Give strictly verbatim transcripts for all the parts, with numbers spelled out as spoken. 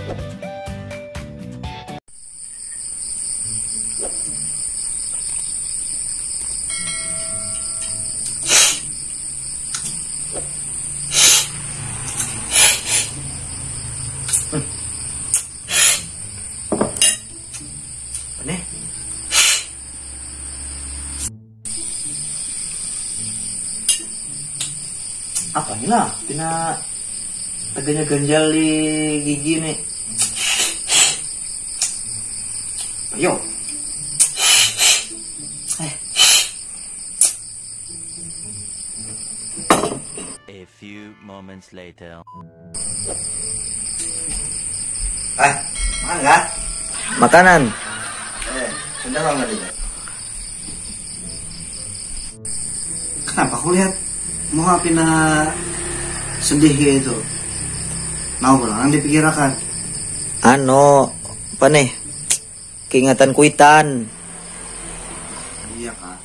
Aneh. Apa ni lah? Pina teganya ganjal di gigi nih. Ayo. Eh. A few moments later. Ah, makan kah? Makanan. Eh, sudah makan juga. Kenapa aku lihat muka pina sedih kayak itu? Nah, pulang dipikirakan. Ano, apa nih? Keingatan kuitan. Iya kak.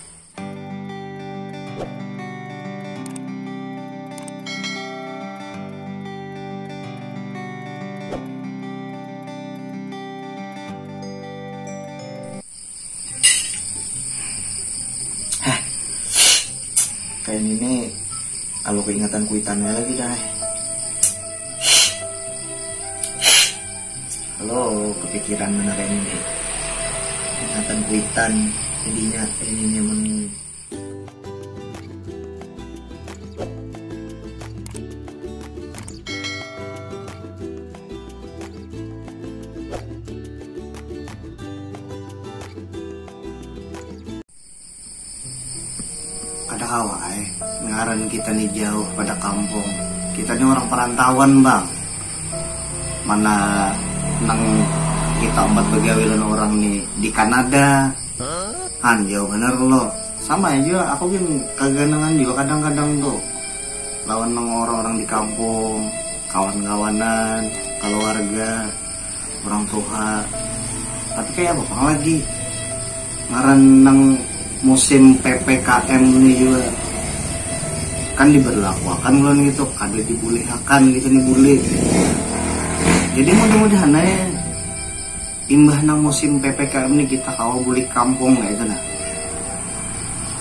Heh. Kayak ini kalau keingatan kuitannya lagi dah. Halo, kepikiran bener ini. Ingatan kuitan jadinya ini nyaman. Kada kawa eh, ngaran kita nih jauh pada kampung. Kita nih orang perantauan bang. Mana nang kita umpat begawilan orang nih di Kanada. Han, jauh bener lo. Sama aja, aku gin kaganangan juga kadang-kadang tuh lawan nang orang-orang di kampung, kawan-kawanan, keluarga, orang tua. Tapi kayak apa pang lagi ngaran nang musim P P K M ini juga kan diberlakuakan bulan gitu, kada dibulihakan gitu nih buli. Jadi mudah-mudahan aja imbah nang musim P P K M ini kita kawa bulik kampung kayak itu nah.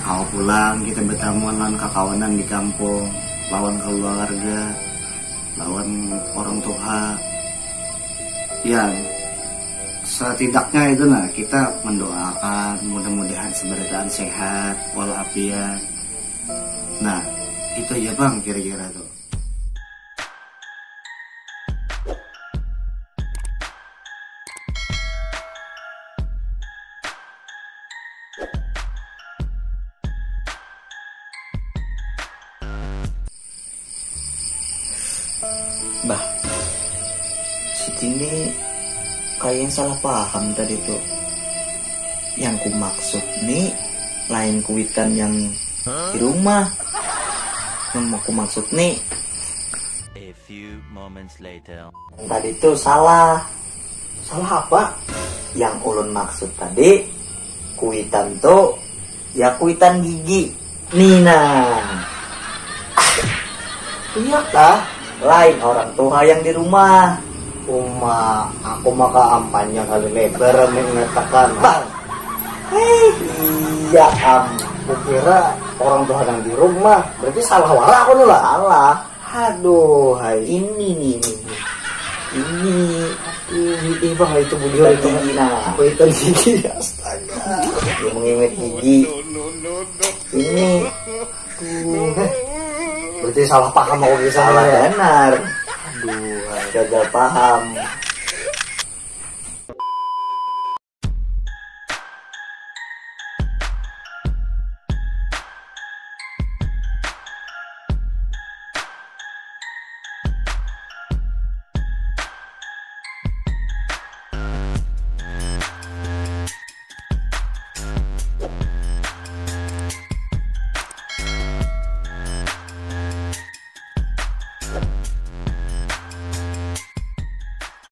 Kawa pulang kita bertamuan lawan kakawanan di kampung, lawan keluarga, lawan orang tua. Ya, setidaknya itu nah kita mendoakan mudah-mudahan seberataan sehat walafiat. Nah, itu aja bang kira-kira tuh. Bah, Siti ini kayaknya salah paham tadi tuh. Yang ku maksud nih lain kuitan yang di rumah. Yang mau ku maksud nih. A few moments later. Tadi tuh salah. Salah apa? Yang ulun maksud tadi kuitan tuh ya kuitan gigi. Nina. Iya kah? Lain orang tua yang di rumah. Uma, aku maka ampanya kali lebar mengatakan. Bang, eh iya am. Kukira orang tua yang di rumah, berarti salah wara aku nih lah. Salah. Aduh, hai. Ini nih, ini. Ini. Ih, ih bang, itu bujur itu. Gigi nah. Kuitan gigi, astaga. Dia mengimit gigi. Ini. Aduh, eh. Berarti salah paham aku bisa. Salah benar. Aduh, hai. Gagal paham.